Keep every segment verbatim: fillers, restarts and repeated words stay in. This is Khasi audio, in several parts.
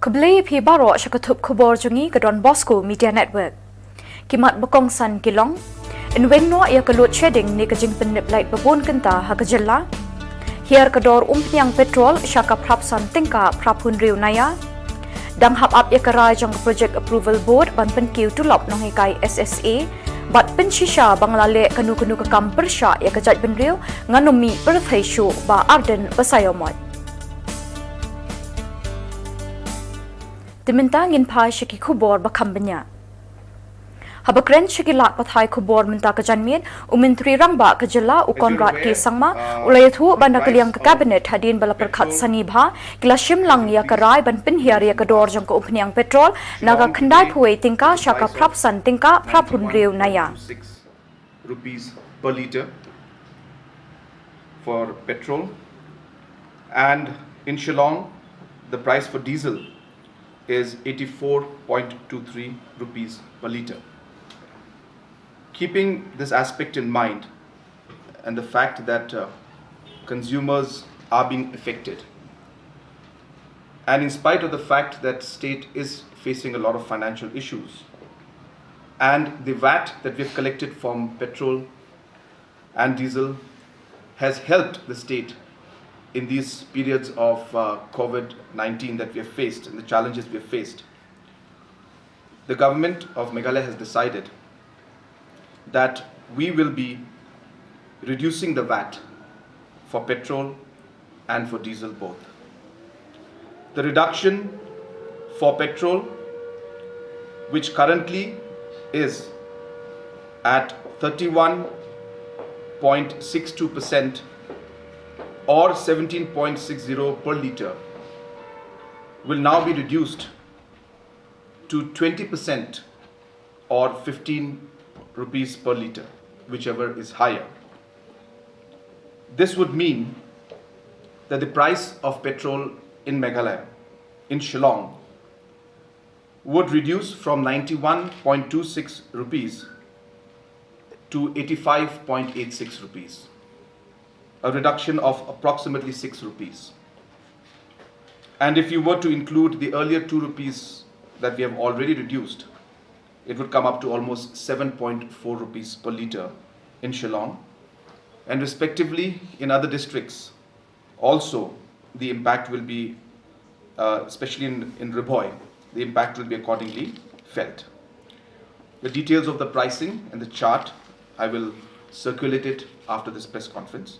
Khublei ïa phi baroh sha ka thup khubor jong ngi ka Don Bosco Media Network. Ki mat ba kongsan ki long: yn weng noh ïa ka load shedding ne ka jingpynlip light ba bun kynta ha ka jylla. Hiar ka dor umphniang petrol sha ka phra phew san tyngka phra phew hynriew naya. Dang hap ap ïa ka rai jong ka Project Approval Board ban pynkiew tulop nonghikai S S A bad pynshisha ba nga la leh kano kano ka kam pyrshah ïa ka jaitbynriew, ngan ym mih pyrthei shuh, ba Ardent Basaiawmoit. Te mynta ngin phai sha ki khubor ba kham bniah. Haba kren sha ki lad pathai khubor mynta ka janmiet, u Myntri Rangbah ka jylla u Conrad K Sangma u la ïathuh ba na ka liang ka Cabinet, hadien ba la pyrkhat sani bha, ki la shim lang ïa ka rai ban pynhiar ïa ka dor jong ka umphniang petrol na ka khyndai phew wei tyngka sha ka phra phew san tyngka phra phew hynriew naya. Rupees per litre for petrol, and in Shillong, the price for diesel is eighty-four point two three rupees per litre. Keeping this aspect in mind, and the fact that, uh, consumers are being affected, and in spite of the fact that state is facing a lot of financial issues, and the vat that we've collected from petrol and diesel has helped the state in these periods of, uh, COVID nineteen that we have faced and the challenges we have faced. The government of Meghalaya has decided that we will be reducing the vat for petrol and for diesel both. The reduction for petrol, which currently is at thirty-one point six two percent or seventeen point six zero per litre, will now be reduced to twenty percent or fifteen rupees per litre, whichever is higher. This would mean that the price of petrol in Meghalaya, in Shillong, would reduce from ninety-one point two six rupees to eighty-five point eight six rupees, a reduction of approximately six rupees. And if you were to include the earlier two rupees that we have already reduced, it would come up to almost seven point four rupees per litre in Shillong. And respectively, in other districts, also the impact will be, uh, especially in, in Ri Bhoi, the impact will be accordingly felt. The details of the pricing and the chart, I will circulate it after this press conference.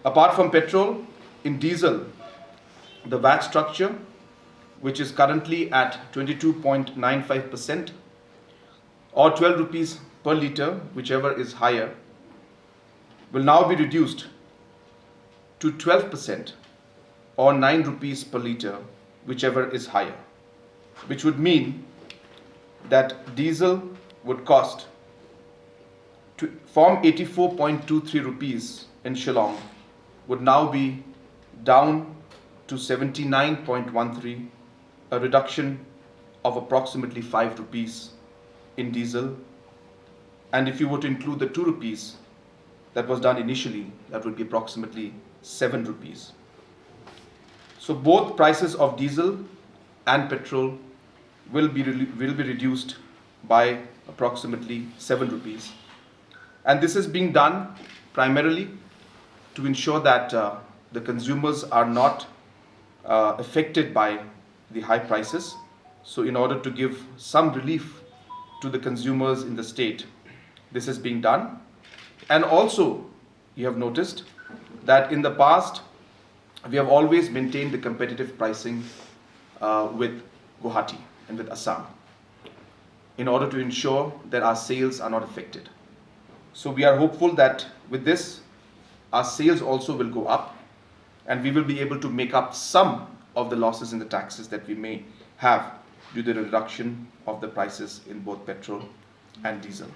Apart from petrol, in diesel, the vat structure, which is currently at twenty-two point nine five percent or twelve rupees per litre, whichever is higher, will now be reduced to twelve percent or nine rupees per litre, whichever is higher, which would mean that diesel would cost to, from eighty-four point two three rupees in Shillong, would now be down to seventy-nine point one three, a reduction of approximately five rupees in diesel. And if you were to include the two rupees that was done initially, that would be approximately seven rupees. So both prices of diesel and petrol will be, will be reduced by approximately seven rupees. And this is being done primarily to ensure that, uh, the consumers are not, uh, affected by the high prices. So in order to give some relief to the consumers in the state, this is being done. And also, you have noticed that in the past, we have always maintained the competitive pricing, uh, with Guwahati and with Assam in order to ensure that our sales are not affected. So we are hopeful that with this, our sales also will go up and we will be able to make up some of the losses in the taxes that we may have due to the reduction of the prices in both petrol and diesel.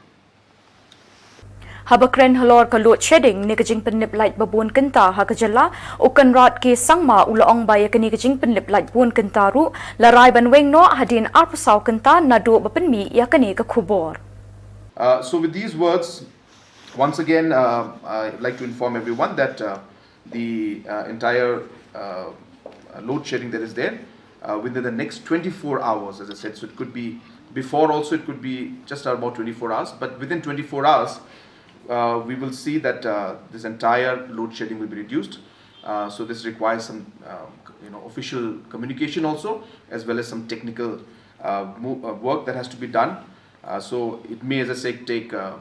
Haba kren halor ka load shedding ne ka jingpynlip light ba bun kynta ha ka jylla, u Conrad K Sangma u la ong ba ïa kane ka jingpynlip light bun kynta ruh la rai ban weng noh hadien arphew saw kynta naduh ba pynmih ïa kane ka khubor. Uh, so with these words, once again, uh, I'd like to inform everyone that, uh, the, uh, entire, uh, load shedding that is there uh, within the next twenty-four hours, as I said. So it could be before also, it could be just about twenty-four hours, but within twenty-four hours, uh, we will see that uh, this entire load shedding will be reduced. Uh, so this requires some, uh, you know, official communication also, as well as some technical uh, mo- uh, work that has to be done. Uh, so it may, as I say, take uh,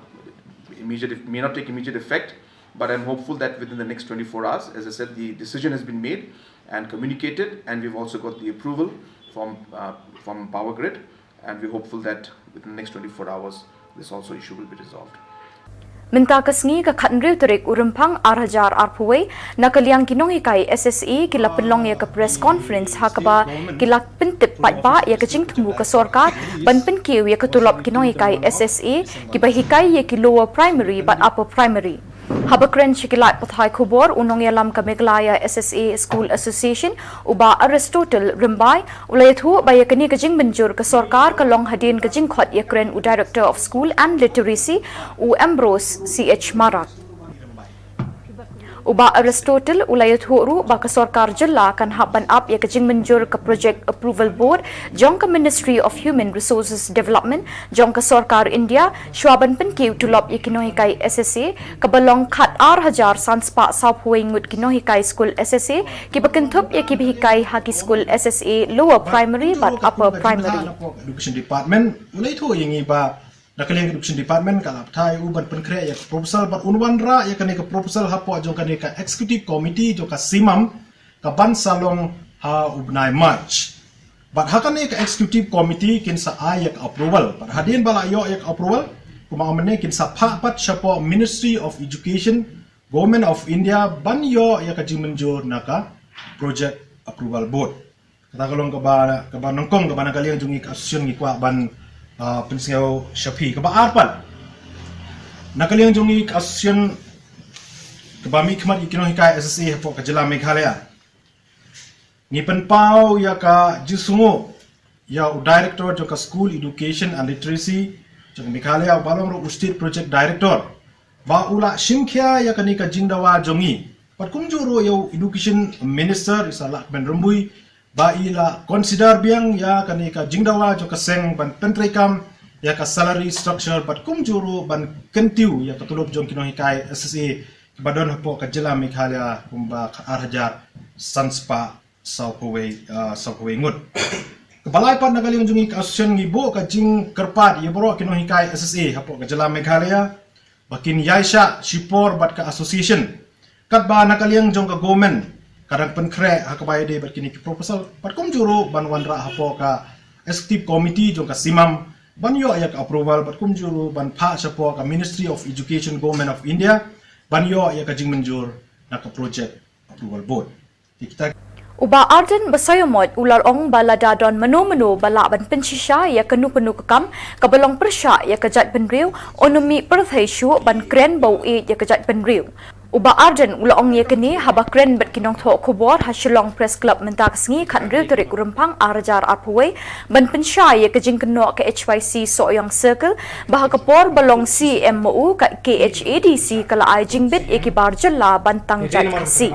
immediate, it may not take immediate effect, but I'm hopeful that within the next twenty-four hours, as I said, the decision has been made and communicated, and we've also got the approval from uh, from Power Grid, and we're hopeful that within the next twenty-four hours, this also issue will be resolved. Mynta ka sngi ka khatnriew tarik u Rymphang ar hajar arphew wei, na ka liang ki nonghikai S S A ki la pynlong ïa ka press conference ha kaba ki la pyntip paidbah ïa ka jingthmu ka sorkar ban pynkiew ïa ka tulop ki nonghikai S S A kiba hikai ïa ki lower primary bad upper primary. Haba kren sha ki lad pathai khubor u nongïalam ka Meghalaya S S A School Association u Bah Aristotle Rymbai u la ïathuh ba ïa kane ka jingmynjur ka sorkar ka long hadien ka jingkhot ïakren u Director of School and Literacy u Ambrose C H Marak. U Bah Aristotle u la ïathuh ruh ba ka sorkar jylla kan hap ban ap ïa ka jingmynjur ka Project Approval Board jong ka Ministry of Human Resources Development jong ka sorkar India shuwa ban pynkiew tulop ïa ki nonghikai S S A kaba long khat ar hajar san spah sawphew wei ngut ki nonghikai skul S S A kiba kynthup ïa kiba hikai ha ki skul S S A lower primary bad upper primary. Education Department u la ïathuh ïa ngi ba na ka liang Education Department ka la phah ïa u ban pynkhreh ïa ka proposal bad un wanrah ïa kane ka proposal hapoh jong kane ka Executive Committee jong ka CMAM ka ban sa long ha u bnai March. Bad ha kane ka Executive Committee kin sa ai ïa ka approval. Bad hadien ba la ïoh ïa ka approval, kumba ong mynne kin sa phah pat shapoh Ministry of Education, Government of India ban ïoh ïa ka jingmynjur na ka Project Approval Board. Kata ka long kaba kaba nyngkong kaba na ka liang jong ngi ka association ngi kwah ban uh, pynsngew sha phi kaba ar pat. Na ka liang jong ngi ka association kaba mihkhmat ïa ki nonghikai S S A hapoh ka jylla Meghalaya. Ngi pynpaw ïa ka jingsngew ïa u Director jong ka School Education and Literacy jong ka Meghalaya ba long ruh u State Project Director ba u la shimkhia ïa kane ka jingdawa jong ngi. Bad kumjuh ruh ïa u Education Minister i Sir Lahkmen Rymbui ba i la consider biang ïa kane ka jingdawa jong ka seng ban pyntreikam ïa ka salary structure bad kumjuh ruh ban kyntiew ïa ka tulop jong ki nonghikai S S A ba don hapoh ka jylla Meghalaya kumba khat ar hajar san spah sawphew wei uh, sawphew wei ngut. Kaba lai pat na ka liang jong ngi ka association ngi buh ka jingkyrpad ïa baroh ki nonghikai S S A hapoh ka jylla Meghalaya ba kin ïaishah shipor bad ka association. Katba na ka liang jong ka government ka dang pynkhreh ha kaba ïadei bad kine ki proposal bad kumjuh ruh ban wanrah hapoh ka Executive Committee jong ka CMAM ban ïoh ïa ka approval bad kumjuh ruh ban phah shapoh ka Ministry of Education Government of India ban ïoh ïa ka jingmynjur na ka Project Approval Board. Te kita U Bah Ardent Basaiawmoit u la ong ba lada don mano mano ba lah ban pynshisha ïa kano kano ka kam kaba long pyrshah ïa ka jaitbynriew, un ym mih pyrthei shuh ban kren ba u ïeit ïa ka jaitbynriew. U Bah Ardent u la ong ïa kane haba kren bad ki nongthoh khubor ha Shillong Press Club mynta ka sngi khatnriew tarik u Rymphang ar hajar arphew wei ban pynshai ïa ka jingkynnoh ka H Y C Sohiong Circle ba ha ka por ba long C M ma u ka K H A D C ka la ai jingbit ïa ki bar jylla ban tang jait Khasi.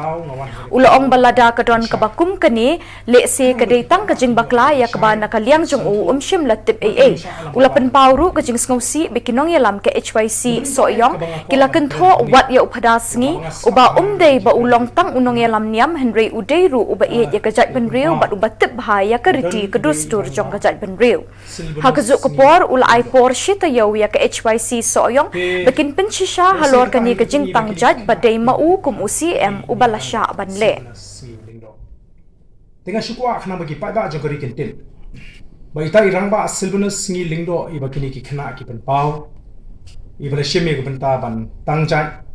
U la ong ba lada ka don kaba kum kane, lehse ka dei tang ka jingbakla ïa kaba na ka liang jong u um shym la tip ei ei. U la pynpaw ruh ka jingsngewsih ba ki nongïalam ka H Y C Sohiong ki la kynthoh wat ïa u Phadar Sngi uba um dei ba u long tang u nongïalam niam hynrei u dei ruh uba ïeit ïa ka jaitbynriew bad uba tip bha ïa ka riti ka dustur jong ka jaitbynriew. Ha kajuh ka por u la ai por shi taïew ïa ka H Y C Sohiong ba kin pynshisha halor kane ka jingtang jait ba dei ma u kum u C M uba la shah ban leh. Te nga shu kwah khnang ba ki paidbah jong ka ri kin tip ba ita i Rangbah Sylvanus Sngi Lyngdoh iba kine ki khynnah ki pynpaw iba la shim ïa ka bynta ban tang jait.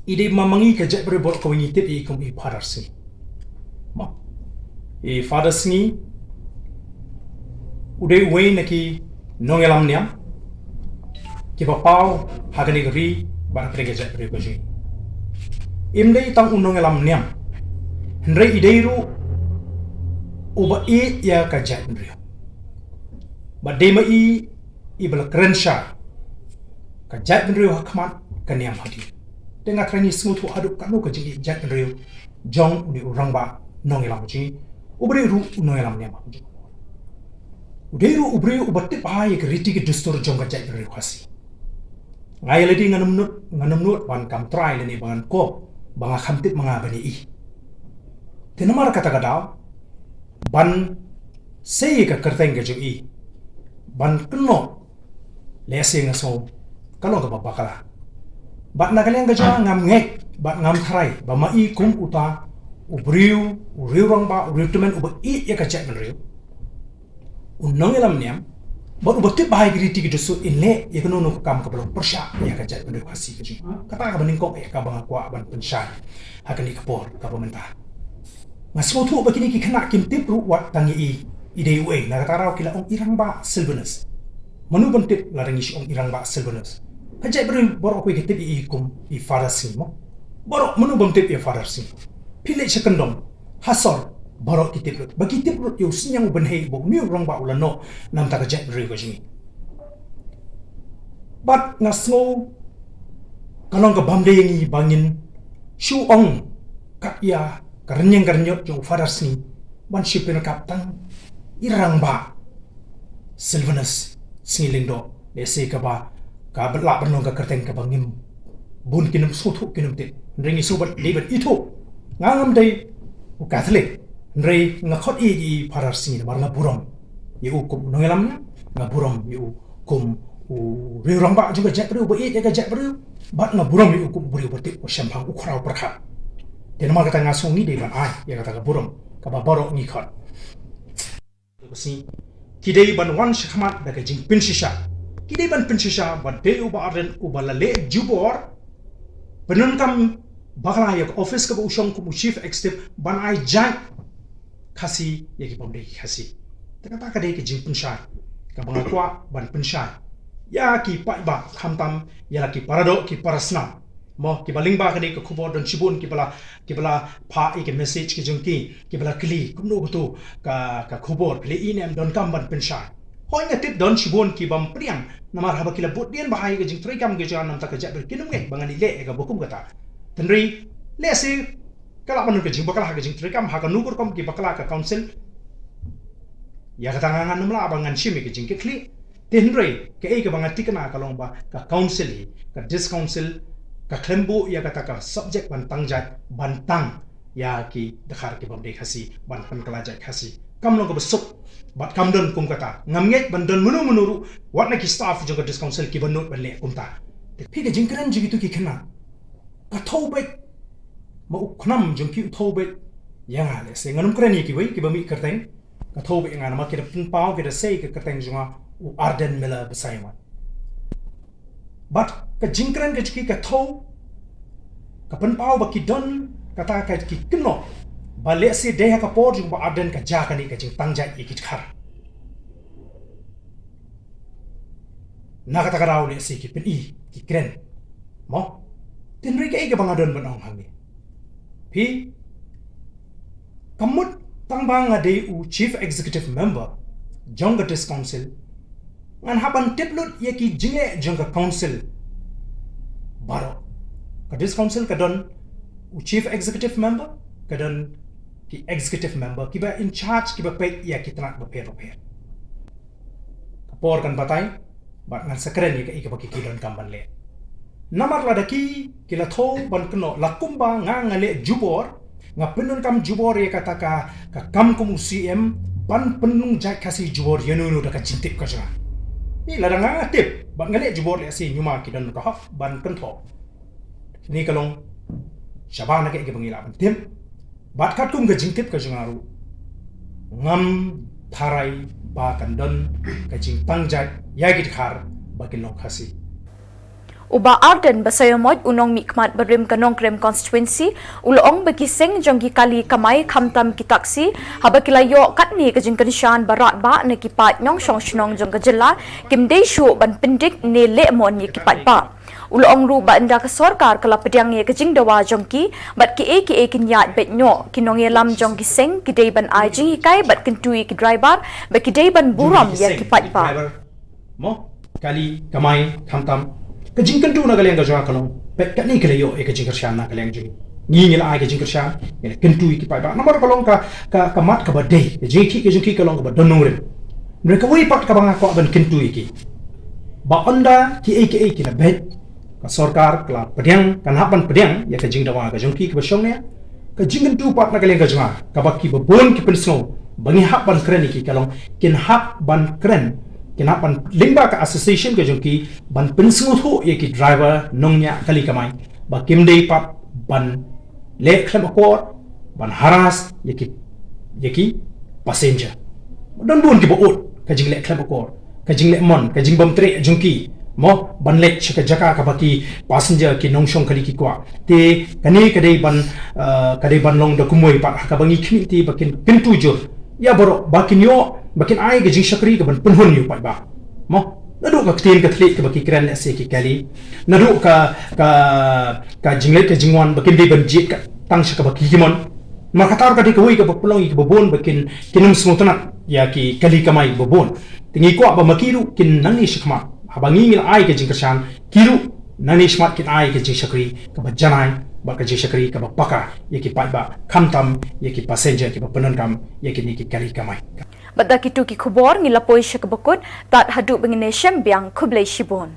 I dei ma ma ngi ka jaitbynriew baroh kawei ngi tip i kum i Phadar Sngi. Ma i Phadar Sngi u dei uwei na ki nongïalam niam kiba paw ha kane ka ri bad ha kane ka jaitbynriew ka jong ngi. Im dei tang u nongïalam niam hynrei i dei ruh uba ïeit ïa ka jaitbynriew. Bad dei ma i iba la kren shai ka jaitbynriew ha khmat ka niam hadien. Te nga trai ngi sngewthuh haduh katno ka jingïeit jaitbynriew jong une u rangbah nongïalam jong ngi. U briew ruh u nongïalam niam. U dei ruh u briew uba tip bha ïa ka riti ka dustur jong ka jaitbynriew Khasi. Nga ïa lade ngan ym nud, ngan ym nud ban kam trai lane ba ngan kop ba nga kham tip ma nga ban ïa i. Te namar kata ka daw ban sei ïa ka kyrteng ka jong i ban kynnoh, lehse nga sngew ka long kaba bakla. Bad na ka liang ka jong nga ngam ngeit bad ngam tharai ba ma i kum uta u briew, u riew rangbah, u riew tymmen uba ïeit ïa ka jaitbynriew, u nongïalam niam bad uba tip bha ïa ki riti ki dustur in leh ïa kano kano ka kam kaba long pyrshah ïa ka jaitbynriew Khasi ka jong nga. Kata kaba nyngkong eh kaba nga kwah ban pynshai ha kane ka por kaba mynta. Nga sngewthuh ba kine ki khynnah kim tip ruh wat tang ïa i, i dei uei, na kata ka daw ki la ong i Rangbah Sylvanus. Mano ban tip lada ngi shu ong i Rangbah Sylvanus? Ka jaitbynriew baroh kawei ki tip ïa i kum i Father Sngi mo. Baroh, mano bym tip ïa Father Sngi? Phi leit sha kyndong, ha sor, baroh ki tip lut. Ba ki tip lut ïa u Sniang u Bynhei, ba une u rangbah u la noh na bynta ka jaitbynriew ka jong ngi. Bad nga sngew ka long ka bym dei ïa ngi ba ngin shu ong kat ïa ka rynïeng ka rynïot jong u Father Sngi ban shu pynkylla tang i Rangbah Sylvanus Sngi Lyngdoh, lehse kaba, kaba lah ban long ka kyrteng kaba ngim, bun kin ym sngewthuh kin ym tip. Hynrei ngi sngewbha dei ban ithuh. Nga ngam dei u Katholik, hynrei nga khot ïa i Father Sngi namar nga burom ïa u kum u nongïalam niam, nga burom ïa u kum u riew rangbah jong ka jaitbynriew, ba ïeit ïa ka jaitbynriew, bad nga burom ïa u kum u briew ba tip, u shemphang, u khraw pyrkhat. Te namar kata nga sngew ngi dei ban ai ïa kata ka burom kaba baroh ngi khot. Ki dei ban wan shakhmat da ka jingpynshisha. Ki dei ban pynshisha ba dei u Bah Ardent uba la leh jubor, pyndonkam bakla ïa ka office kaba u shong kum u Chief Executive ban ai jait Khasi ïa ki bym dei ki Khasi. Te kata ka dei ka jingpynshai kaba nga kwah ban pynshai ïa ki paidbah, khamtam ïa la ki paradoh ki parasnam. Mo, kiba lyngba kane ka khubor don shibun kiba la, kiba la phah ïa ka message ka jong ki, kiba la kylli kumno kato ka, ka khubor, phi leh ïa i ne em, donkam ban pynshai. Hooid nga tip don shibun ki bym pdiang namar haba ki la bud dien bha ïa ka jingtrei kam ka jong nga na bynta ka jaitbynriew, kin ym ngeit ba ngan ïaleh ïa kaba kum kata. Hynrei lehse ka lah ban long ka jingbakla ha ka jingtrei kam, ha kano ka rukom ki bakla ka council. Ïa kata nga ngan ym lah ba ngan shim ïa ka jingkitkhlieh. Te hynrei kaei kaba nga tikna ka long ba ka council hi, ka District Council ka khlem buh ïa kata ka subject ban tang jait, ban tang ïa ki dkhar ki bym dei Khasi, ban pynkylla jait Khasi. Kam long kaba suk bad kam don kum kata. Ngam ngeit ban don mano mano ruh, wat na ki staff jong ka District Council kiba nud ban leh kumta. Te phi, ka jingkren jong kito ki khynnah ka thew beit, ma u khnam jong ki u thew beit ïa nga, lehse ngan ym kren ïa kiwei kiba mih kyrteng. Ka thew beit ïa nga namar ki da pynpaw, ki da sei ka kyrteng jong nga u Ardent Miller Basaiawmoit. Bad ka jingkren ka jong ki ka thew, ka pynpaw ba ki don kata ka, ki kynnoh ba lehse dei ha ka por jong u Bah Ardent ka jia kane ka jingtang jait ïa ki dkhar. Na kata ka daw lehse ki pyni, ki kren. Mo? Te hynrei kaei kaba nga don ban ong hangne, phi, ka mut tang ba nga dei u Chief Executive Member jong ka District Council, ngan hap ban tip lut ïa ki jingleh jong ka council baroh. Ka District Council ka don u Chief Executive Member, ka don ki Executive Member kiba in charge, kiba peit ïa ki tnat bapher bapher. Ka por kan batai bad ngan sa kren ïa kaei kaba ki, ki donkam ban leh. Namar lada ki, ki la thew ban kynnoh la kumba nga, nga leh jubor, nga pyndonkam jubor ïa kata ka, ka kam kum u C M ban pynlong jait Khasi jubor ïano ïano da ka jingtip ka jong nga. Ni lada nga, nga tip bad nga leh jubor, lehse ñiuma ki don ka hok ban kynthoh. Ni ka long shabar na kaei kaba ngi lah ban tip. Bad katkum ka jingtip ka jong nga ruh, ngam tharai ba kan don ka jingtang jait ïa ki dkhar ba kin long Khasi. U Bah Ardent Basaiawmoit, u nongmihkhmat barim ka Nongkrem constituency, u la ong ba ki seng jong ki kali kamai khamtam ki taxi, haba ki la ïoh katne ka jingkyrshan ba radbah na ki paid nongshong shnong jong ka jylla, kim dei shuh ban pyndik ne leh mon ïa ki paidbah. U la ong ruh ba ynda ka sorkar ka la pdiang ïa ka jingdawa jong ki bad kiei kiei kin ïaid beit noh, ki nongïalam jong ki seng ki dei ban ai jinghikai bad kyntu ïa ki driver ba ki dei ban burom ïa ki paidbah. Mo, kali kamai khamtam, ka jingkyntu na ka liang ka jong nga ka long, peit katne ki la ïoh ïa ka jingkyrshan na ka liang jong ngi. Ngi ngi la ai ka jingkyrshan, ngi la kyntu ïa ki paidbah. Namar ka long ka, ka, ka mat kaba dei, ka jingkhih ka jingkhih ka long kaba don nongrim. Hynrei kawei pat kaba nga kwah ban kyntu ïa ki, ba ynda kiei kiei ki la beit, ka sorkar ka la pdiang, kan hap ban pdiang ïa ka jingdawa ka jong ki kaba shong nia. Ka jingkyntu pat na ka liang ka jong nga, kaba kiba bun ki pynsngew ba ngi hap ban kren ïa ki, ka long kin hap ban kren, kin hap ban lyngba ka association ka jong ki ban pynsngewthuh ïa ki driver nongñiah kali kamai ba kim dei pat ban leh khlem akor, ban harass ïa ki, ïa ki passenger. Don bun kiba ud ka jingleh khlem akor, ka jingleh mon, ka jingbymtreh jong ki, mo, ban leit sha ka jaka kaba ki passenger, ki nongshong kali ki kwah. Te kane ka dei ban, eh, ka dei ban long da kumwei pat ha kaba ngi khmih te ba kin kyntu jur ïa baroh ba kin ïoh, ba kin ai ka jingshakri ka ban pynhun ïa u paidbah. Mo, naduh ka ktien ka thylliej kaba ki kren lehse ki kali, naduh ka, ka, ka jingleit ka jingwan ba kim dei ban jied ka tang sha kaba ki mon. Namar kata ruh ka dei kawei kaba pynlong ïa kiba bun ba kin, kin ym sngewtynnat ïa ki kali kamai ba bun. Te ngi kwah ba ma ki ruh kin nangne shakhmat, haba ngi ngi la ai ka jingkyrshan, ki ruh nangne shakhmat kin ai ka jingshakri kaba janai bad ka jingshakri kaba paka ïa ki paidbah, khamtam ïa ki passenger kiba pyndonkam ïa kine ki kali kamai. Bad da kitu ki khubor ngi la poi sha kaba kut, tad haduh ba ngin ïashem biang, khublei shibun.